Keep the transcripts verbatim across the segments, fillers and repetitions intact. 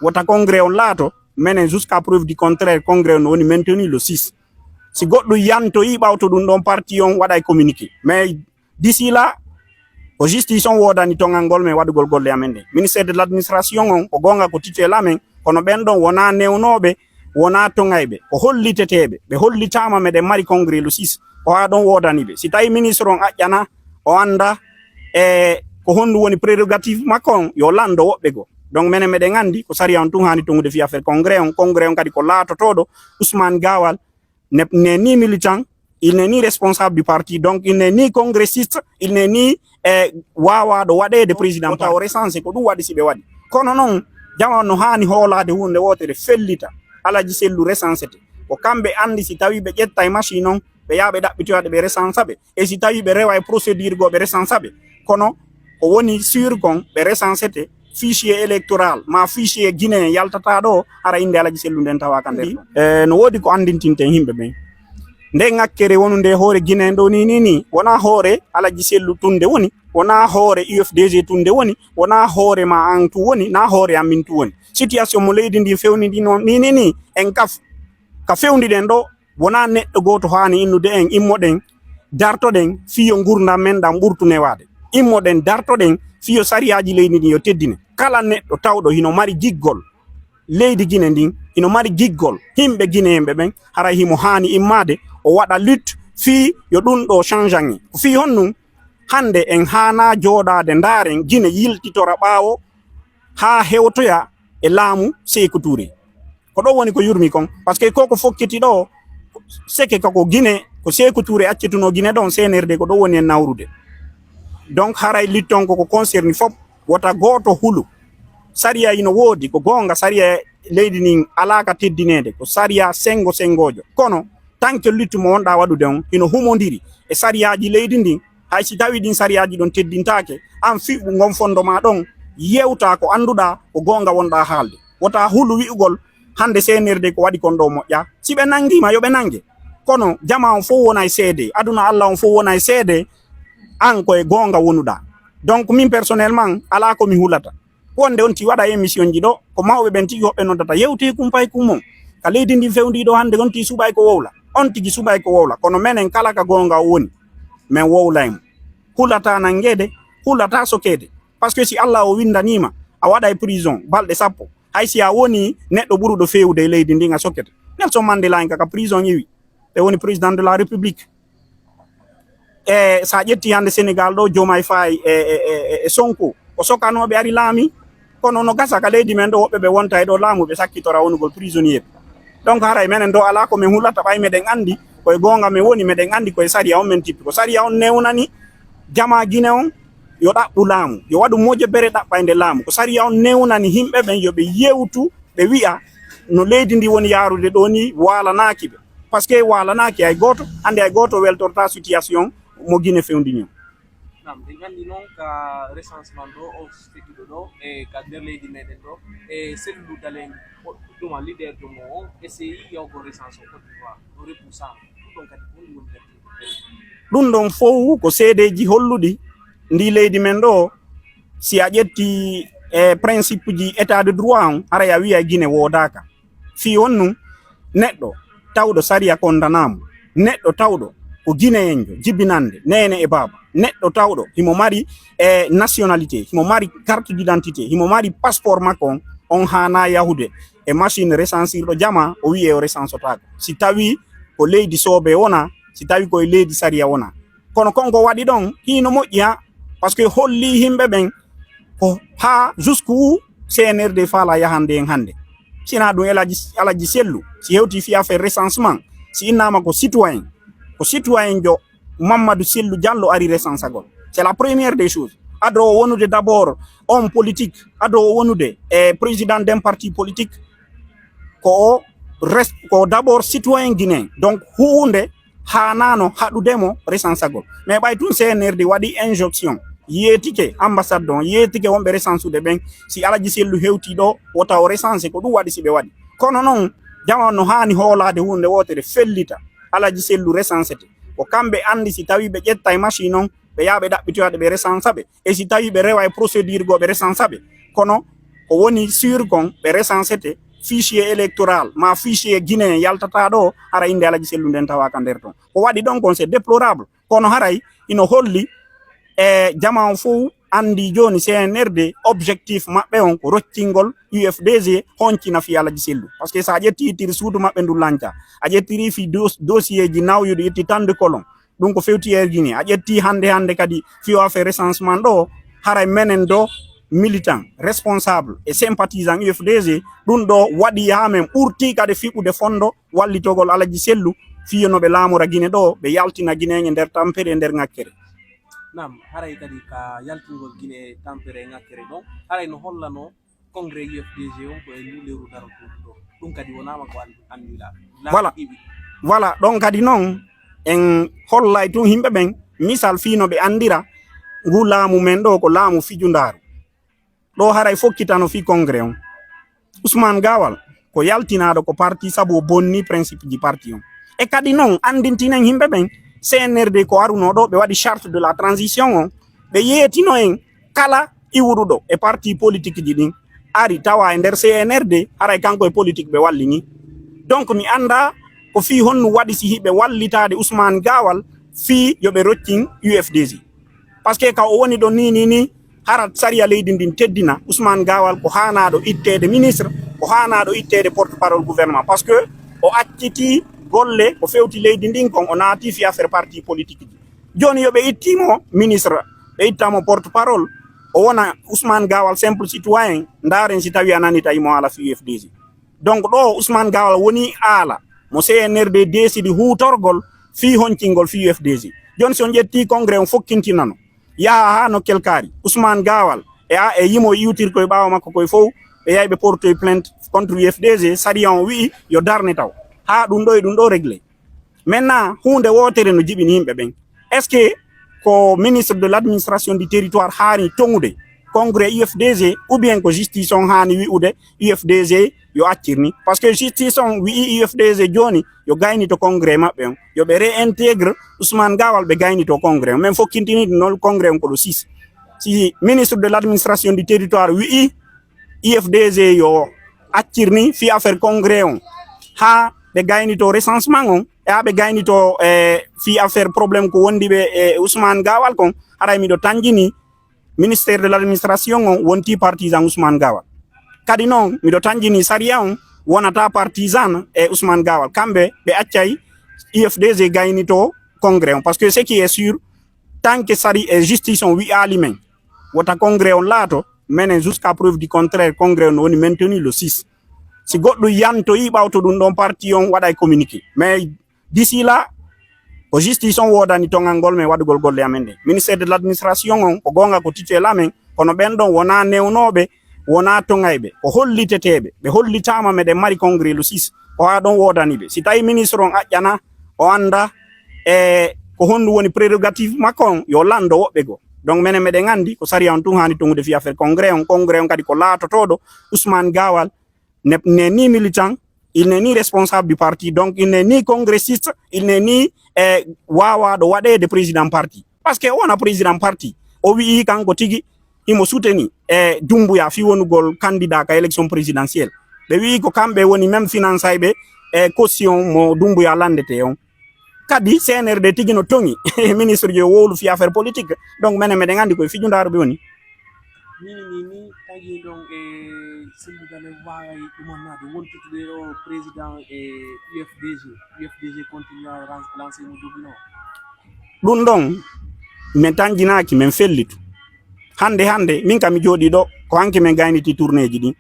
wota congrès on laato, menen jusqu'à preuve du contraire congrès on woni maintenu le six. Si goɗɗum yantoyi ɓawto ɗum ɗon parti on waɗay communiqué. Mais d'ici là, ko justice on woodani toŋangol men waɗugol golle amen ɗen. Ministère de l'administration on, ko goonga ko titulaire amen, kono ɓen ɗon wonaa newnooɓe, wonaa toŋayɓe, ko holliteteeɓe. Ɓe hollitaama meɗen mari congrès le six, ko haa ɗon woodani ɓe. Si tawi ministre on aƴƴana, o annda e ko honɗum woni prérogative makko on, yo lanndo woɓɓe goo. Donc menen meɗen anndi ko sariya on tun haani toŋude fii affaire congrès on. Congrès on kadi ko laatotooɗo Ousmane Gawal, ne, ne ni militant, il n'est ni responsable du parti, donc il n'est ni congressiste, il n'est ni, eh, waawaaɗo waɗeede président. Wota o recensé, ko ɗum waɗi si ɓe waɗi. Kono noon, jama no haani hoolaade huunde wootere, fellita, Alaji Sellu recensete. Ko kamɓe anndi si tawi ɓe ƴetta e machine on, ɓe yaha ɓe ɗaɓɓitoya ɗe ɓe recensa ɓe. E si tawi ɓe rewa e procédure goo ɓe recensa ɓe. Kono ko woni sûr kon, ɓe recensete, fichier électoral, ma fichier Guinée yaltata ɗo, hara innde Alaji Sellu nden tawa ka nder ɗon. E, no woodi ko anndintinten yimɓe ɓen. Nde ŋakkere wonunde e hoore Guinée ɗo ni, ni, ni, wonaa hoore Alaji Sellu tun nde woni, wonaa hoore U F D G tun nde woni, wonaa hoore ma an tun woni, naa hoore amin tun woni. Situation mo leydi ndi fewnidi noon ni, ni, ni, en kaf, ka fewndi ɗen ɗo, wonaa neɗɗo gooto haani innude en, immoɗen, dartoɗen, fii yo ngurndan men ɗan ɓurtu newaade. Immoɗen, dartoɗen, fii yo sariyaaji leydi ndin yo teddine. Kala neɗɗo tawɗo hino mari giggol leydi Gine ndin, hino mari giggol yimɓe gineyemɓe ɓen, haray himo haani immaade, o waɗa lutte fii yo ɗun ɗo changeange. Ko fii honɗun? Hannde en haanaa jooɗaade ndaaren Gine yiltitora ɓaawo haa hewtoya e laamu Seeku Tuure. Ko ɗo woni ko yurmi kon. Parce que ko ko fokkiti ɗo, seke ka ko Gine, ko Seeku Tuure accitunoo Gine ɗon, C N R D ko ɗo woni en nawrude. Donc, haray lutte on ko ko concerni fop, wota gooto hulu. Sariya ino woodi, ko goonga, sariya leydi ndin alaa ka teddineede, ko sariya senngo-senngoojo. Kono, tant que lutte mo wonɗaa waɗude on, hino humondiri e sariyaaji leydi ndin, hay si tawii ɗin sariyaaji ɗon teddintaake, an fiɓu ngon fondo maa ɗon, yewtaa ko annduɗaa, ko goonga wonɗaa haalde. Wota hulu wi'ugol, hannde C N R D ko waɗi kon ɗo moƴƴaa. Si ɓe nanngiima, yo ɓe nannge. Kono jamaa on fof wona e seede, aduna Alla on fof wona e seede, an ko e goonga wonuɗaa. Donc, min personnellement, alaa ko mi hulata. Wonde on ti waɗa émission ji ɗo, ko mawɓe ɓen tigi hoɓɓe noddata, yewtee kumpay kummon. Ka leydi ndin fewndii ɗo hannde, on ti suɓay ko wowla. On tigi suɓay ko wowla. Kono menen kala ka goonga o woni, men wowlay mo. Hulata nanngeede, hulata sokeede. Parce que si Alla o winndaniima, a waɗay prison balɗe sappo. Hay si a woni neɗɗo ɓuruɗo feewude e leydi ndin, a sokete. Nelson Mandela en ka, ka prison iwi. Ɓe woni président de la République. E so a ƴetti hannde Sénégal ɗo, Diomaye Faye e, e, e, e Sonko, ko sokanooɓe ari laami. Kono no gasa ka leydi men ɗo, woɓɓe ɓe wonta e ɗo laamu, ɓe sakkitora wonugol prisonnier. Donc, haray menen ɗo alaa ko men hulata, ɓay meɗen anndi ko e goonga men woni, meɗen anndi ko e sariya on men tippi. Ko sariya on newnani jamaa Gine on, yo ɗaɓɓu laamu, yo waɗu mojobere ɗaɓɓaynde laamu. Ko sariya on newnani yimɓe ɓen, yo ɓe yewtu, ɓe wi'a no leydi ndi woni yaarude ɗo ni, waalanaaki ɓe. Parce que waalanaaki hay gooto, hannde hay gooto weltorta situation mo Gine fewndini on. Naam, en anndi noon ka recensement ɗo, o setiɗo ɗo, e ka nder leydi meɗen ɗo, e Sellu Dalen, o, ɗuma leader ɗum o, o essayi yawgo recensé o Côte d'Ivoire, o repoussa. Ɗum ɗon kadi ko honɗum woni nder ɗum? Ɗum ɗon fow ko seedeeji holluɗi ndi leydi men ɗo, si a ƴetti e principe ji état de droit on, haray a wi'a Gine woodaaka. Fii on nun, neɗɗo tawɗo sariya kondanaa mo, neɗɗo tawɗo ko Gineyenjo, jibinande, neene e baaba, neɗɗo tawɗo himo mari e nationalité, himo mari carte d'identité, himo mari passeport makko on, on haanaa yahude e machine recensirɗo jamaa, o wi'e o recensotaako. Si tawii ko leydi soobee wonaa, si tawii ko e leydi sariya wonaa. Kono kon ko waɗi ɗon, hino moƴƴi, ha, parce que holli yimɓe ɓen ko haa jusqu'où C N R D faala yahande en hannde. Sinaa ɗum Alaji, Alaji Sellu, si hewti fii affaire recensement, si innaama ko citoyen, ko citoyen jo Mamadou Sellu Diallo ari recensagol. C'est la première des choses. Ado o wonude d'abord homme politique, ado o wonude e président d'un parti politique, ko o res-, ko d'abord citoyen guinéen. Donc, huunde haanaano haɗude mo recensagol. Mais ɓay tun C N R D waɗi injonction, yeetike ambassade on, yeetike wonɓe recensude ɓen, si Alaji Sellu hewti ɗo, wota o recensé, ko ɗum waɗi si ɓe waɗi. Kono noon, jama no haani hoolaade huunde wootere, fellita Alaji Sellu recensete. Ko kamɓe anndi si tawii ɓe ƴetta e machine on, ɓe yaha ɓe ɗaɓɓitoya ɗe, ɓe recensa ɓe. E si tawii ɓe rewa e procédure goo, ɓe recensa ɓe. Kono Ko woni sûr kon, ɓe recensete, fichier électoral ma fichier guinéen yaltata ɗo, hara innde Alaji Sellu nden tawaaka nder ton. Ko waɗi ɗon kon, c'est déplorable. Kono haray ino holli e jama on fof anndi jooni C N R D, objectif maɓɓe on ko roccingol U F D G, honcina fii Alaji Sellu. Parce que so a ƴetti ittiri suudu maɓɓe ndu lanca, a ƴettiri fii dos-, dossier ji nawyuɗi itti tande kolon, ɗum ko fewti e Guinée. A ƴetti hannde hannde kadi fii o affaire recensement ɗo, haray menen do militant, responsable e sympathisant U F D G, ɗum ɗo waɗi haa men ɓurti kadi fiɓude fondo wallitogol Alaji Sellu fii yo no ɓe laamora Guinée ɗo, ɓe yaltina Guinéen e nder tampere, e nder ŋakkere. Naam, haray kadi ka yaltingol Guinée e tampere e ŋakkere ɗon, haray no hollanoo congrès U F D G on ko e nduu lewru darotooɗo ɗo. Ɗum kadi wonaama ko an-, anndiɗaa. Voilà. Voilà, ɗon kadi non en hollay tun yimɓe ɓen misal fii no ɓe anndira nguu laamu men ɗo ko laamu fijundaaru. Ɗo haray fokkitano fii congrès on. Ousmane Gawal ko yaltinaaɗo ko parti sabu o bonni principe ji parti on. E kadi non, anndintinen yimɓe ɓen, C N R D ko arunoo ɗo, ɓe waɗi charte de la transition on, ɓe yeetino en kala iwruɗo e parti politique ji ɗin, ari tawa e nder C N R D, haray kanko e politique ɓe wallini. Donc, mi anndaa ko fii honno waɗi si hiɓe wallitaade Ousmane Gawal fii yo ɓe roccin U F D G. Parce que ka o woni ɗo ni, ni, ni, hara sariya leydi ndin teddina, Ousmane Gawal ko haanaaɗo itteede ministre, ko haanaaɗo itteede porte-parole gouvernement. Parce que o accitii golle ko fewti leydi ndin kon, o naati fii affaire parti politique ji. Jooni yo ɓe ittii mo ministre, ɓe itta mo porte-parole, o wona Ousmane Gawal simple citoyen, ndaaren si tawi a nani tawi mo haala fii U F D G. Donc ɗo Ousmane Gawal woni aala mo C N R D décidi huutorgol fii honcingol fii U F D G. Jooni si on ƴetti congrès on fokkintinano, yaha haa nokkel kaari, Ousmane Gawal e a, e yimo iwtirkoye ɓaawo makko koye fof, ɓe yahi ɓe portoye plainte contre U F D G, sariya on wi'i yo darne taw. Haa ɗum ɗo e ɗum ɗo réglé. Maintenant, huunde wootere no jibini yimɓe ɓen. Est-ce que ko ministre de l'administration du territoire haani toŋude congrès U F D G, ou bien ko justice on haani wi'ude U F D G yo accir ni? Parce que justice on wi'i U F D G jooni yo gaynito congrès maɓɓe on, yo ɓe réintégre Ousmane Gawal, ɓe gaynito congrès on. Men fokkintini non congrès on ko le six. Si ministre de l'administration du territoire wi'i U F D G yo accir ni fii affaire congrès on, haa ɓe gaynito recensement on, e haa ɓe gaynito, e, fii affaire problème ko wondi ɓe e Ousmane Gawal kon, haray miɗo tanjini ministère de l'administration on wonti partisan Ousmane Gawal. Kadi non, miɗo tanjini sariya on wonata partisan e Ousmane Gawal. Kamɓe ɓe accay U F D G gaynito congrès on. Parce que ce qui est sûr, tant que sari e justice on wi'aali men wota congrès on laato, menen jusqu'à preuve du contraire, congrès on woni maintenu le six. Si goɗɗum yantoyi ɓawto ɗum ɗon, parti on waɗay communiqué. Mais d'ici là, ko justice on woodani toŋangol men waɗugol golle amen ɗen. Ministère de l'administration on, ko goonga ko titulaire amen, kono ɓen ɗon wonaa newnooɓe, wonaa toŋayɓe, ko holliteteeɓe. Ɓe hollitaama meɗen mari congrès le six, ko haa ɗon woodani ɓe. Si tawi ministre on aƴƴana, o annda e ko honɗum woni prérogative makko on, yo lanndo woɓɓe goo. Donc menen meɗen anndi ko sariya on tun haani toŋude fii affaire congrès on. Congrès on kadi ko laatotooɗo Ousmane Gawal, ne, ne ni militant, il n'est ni responsable du parti, donc il n'est ni congressiste, il n'est ni, eh, waawaaɗo waɗeede président parti. Parce que o wona président parti, o wi'i kanko tigi himo soutenir e Doumbouya fii wonugol candidat ka élection présidentielle. Ɓe wi'i ko kamɓe woni même financayɓe e caution mo Doumbouya lanndete on. Kadi C N R D tigi no toŋi ministre jo wowlu fii affaire politique. Donc menen meɗen anndi koye fijundaaru ɓe woni. Mini ni ni tagi ɗon e sembugale waawi ɗumannaade wontude o président e U F D G. U F D G continue à ran-, lancer mo jogino. Ɗum ɗon min tanjinaaki, min fellitu. Hannde, hannde, min kam mi jooɗii ɗo, ko hanki min gayniti tournéeji ɗin.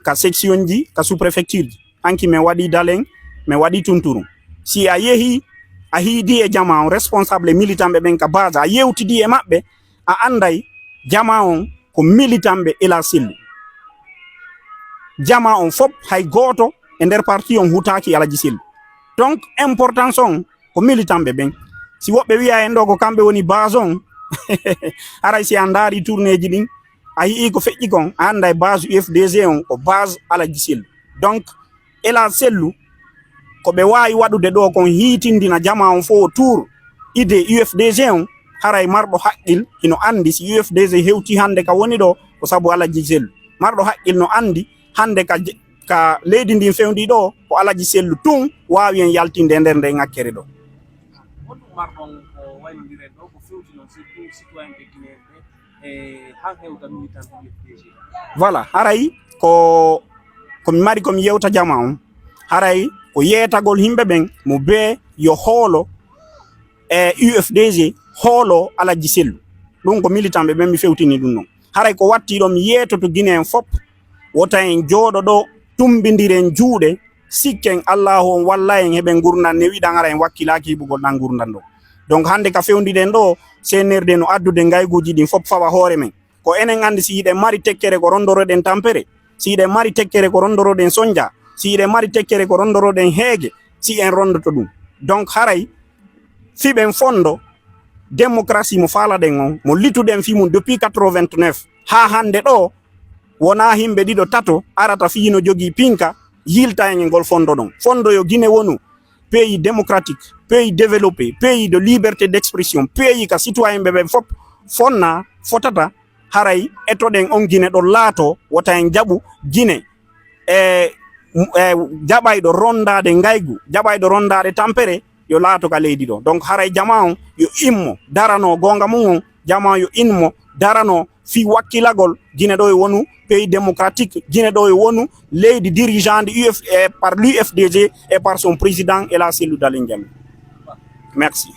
Ka section ji, ka sous-préfecture ji. Hanki min waɗi Dalen, min waɗi Tunturu. Si a yehi, a hiidi e jama on, responsable e militant ɓe ɓen ka base, a yewtidi e maɓɓe, a anday jama on ko militant ɓe Ela Sellu. Jama on fop, hay gooto e nder parti on hutaaki Alaji Sellu. Donc, importance on ko militant ɓe ɓen. Si woɓɓe wi'a en ɗo ko kamɓe woni base on, haray si a ndaari tournéeji ɗin, a yi'i ko feƴƴi kon, a anday base U F D G on ko base Alaji Sellu. Donc, Ela Sellu, ko ɓe waawi waɗude ɗo kon hiitindina jama on fof autour idée U F D G on, haray marɗo haqqil hino anndi si U F D G hewti hannde ka woni ɗo, ko sabu Alaji Sellu. Marɗo haqqil no anndi hannde ka, ka leydi ndin fewndi ɗo, ko Alaji Sellu tun waawi en yaltinde e nder nde ŋakkere ɗo. Voilà, haray ko, ko mi mari ko mi yewta jama on, haray ko yeetagol yimɓe ɓen mo bee yo hoolo e U F D G, hoolo Alaji Sellu. Ɗum ko militant ɓe ɓen mi fewtini ɗum non. Haray ko watti ɗo mi yeetoto Gine en fop, wota en jooɗo ɗo, tumbindiren juuɗe, sikken Allahu on walla en heɓen ngurndan newiɗan, hara en wakkilaaki heɓugol ɗan ngurndan ɗo. Donc hannde ka fewndiɗen ɗo, C N R D no addude ngayguuji ɗin fop fawa hoore men. Ko enen anndi si hiɗen mari tekkere ko rondoroɗen tampere, si hiɗen mari tekkere ko rondoroɗen sonja, si hiɗen mari tekkere ko rondoroɗen heege, si en rondoto ɗum. Donc haray fiɓen fondo démocratie mo faalaɗen on, mo lituɗen fii mum depuis quatre-vingt-neuf haa hannde ɗo, wonaa yimɓe ɗiɗo tato arata fii no jogii pinka yilta en e ngol fondo ɗon. Fondo yo Gine wonu pays démocratique, pays développé, pays de liberté d'expression, pays ka citoyen ɓe ɓen fop fonna fotata, haray etoɗen on Gine ɗo laato, wota en jaɓu Gine e, e jaɓayɗo rondaade ngaygu, jaɓayɗo rondaade tampere, yo laato ka leydi ɗo. Donc haray jama on yo immo darano goonga mum on, jama on yo immo darano fii wakkilagol Gine ɗo e wonu pays démocratique, Gine ɗo e wonu leydi dirigeandi U F, eh, par l'U F D G et par son président El Hadj Cellou Dalein Diallo. Merci.